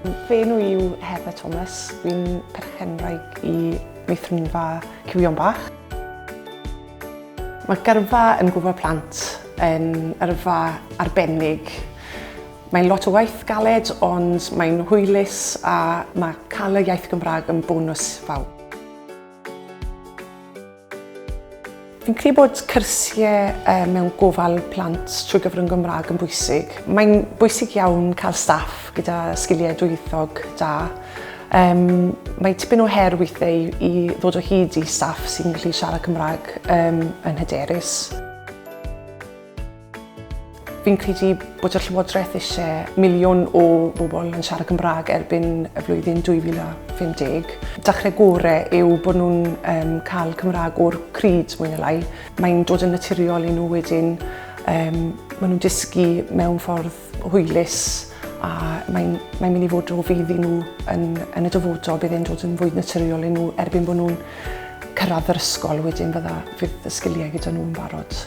Fy enw i yw Heather Thomas, dwi'n perchenwraig i Meithrinfa Cywion Bach. Mae gyrfa yn gofal plant yn yrfa arbennig. Mae'n lot o waith galed ond mae'n hwylus a mae cael y iaith Gymraeg yn bonws fawr. Fi'n credu bod cyrsiau mewn gofal plant trwy gyfrwng Gymraeg yn bwysig. Mae'n bwysig iawn cael staff gyda sgiliau dwyieithog da. Um, mae tipyn o her weithiau i ddod o hyd i staff sy'n gallu siarad Cymraeg um, yn hyderus. Fi'n credu bod y Llywodraeth eisiau miliwn o bobl yn siarad Cymraeg erbyn y flwyddyn 2050. Dechrau gore yw bod nhw'n um, cael Cymraeg o'r cryd mwy na lai. Mae'n dod yn naturiol i nhw wedyn. Um, maen nhw'n dysgu mewn ffordd hwylus a mae'n mae mynd i fod o fudd i nhw yn, yn y dyfodol. Bydd e'n dod yn fwy naturiol i nhw erbyn bod nhw'n cyrraedd yr ysgol wedyn fydda, fydd y sgiliau gyda nhw'n barod.